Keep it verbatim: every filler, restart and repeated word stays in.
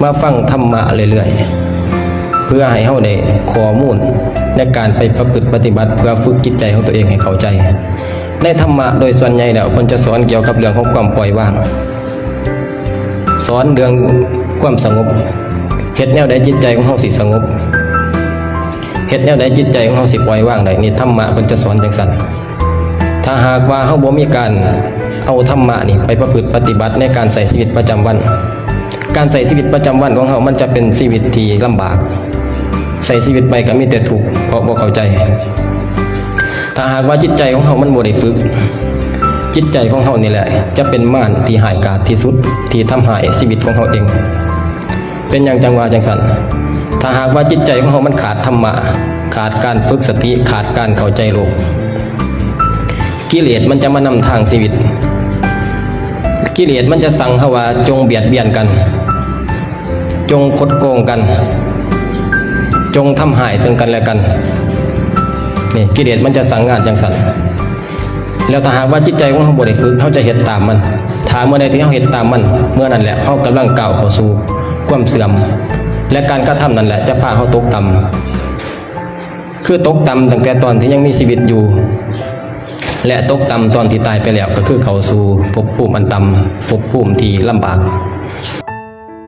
มาฟังธรรมะเรื่อยๆ เพื่อให้เฮาได้ข้อมูลในการไปประพฤติปฏิบัติ เพื่อฝึกจิตใจของตัวเองให้เข้าใจ ในธรรมะโดยส่วนใหญ่แล้วเพิ่นจะสอนเกี่ยวกับเรื่องของความปล่อยวาง สอนเรื่องความสงบ เฮ็ดแนวใดจิตใจของเฮาสิสงบ เฮ็ดแนวใดจิตใจของเฮาสิปล่อยวางได้ นี่ธรรมะเพิ่นจะสอนจังซั่น ถ้าหากว่าเฮาบ่มีการเอาธรรมะนี่ไปประพฤติปฏิบัติในการใช้ชีวิตประจำวัน การใช้ชีวิตประจำวันของเฮามันจะเป็นชีวิตที่ลำบาก ใช้ชีวิตไปก็มีแต่ทุกข์ เพราะบ่เข้าใจ ถ้าหากว่าจิตใจของเฮามันบ่ได้ฝึก จิตใจของเฮานี่แหละ จะเป็นมารที่ร้ายกาจที่สุด ที่ทำร้ายชีวิตของเฮาเอง เป็นหยังจังว่าจังซั่น ถ้าหากว่าจิตใจของเฮามันขาดธรรมะ ขาดการฝึกสติ ขาดการเข้าใจโลก กิเลสมันจะมานำทางชีวิต กิเลสมันจะสั่งเฮาว่าจงเบียดเบียนกัน จงคดโกงกัน จงทำร้ายซึ่งกันและกัน นี่กิเลสมันจะสั่งงานจังซั่น แล้วถ้าหากว่าจิตใจของเฮาบ่ได้ฝึก เฮาจะเฮ็ดตามมัน ถ้าเมื่อใดที่เฮาเฮ็ดตามมัน เมื่อนั้นแหละเฮากำลังก้าวเข้าสู่ความเสื่อม และการกระทำนั่นแหละจะพาเฮาตกต่ำ คือตกต่ำตั้งแต่ตอนที่ยังมีชีวิตอยู่ และตกต่ำตอนที่ตายไปแล้ว ก็คือเข้าสู่ภพภูมิอันต่ำ ภพภูมิที่ลำบาก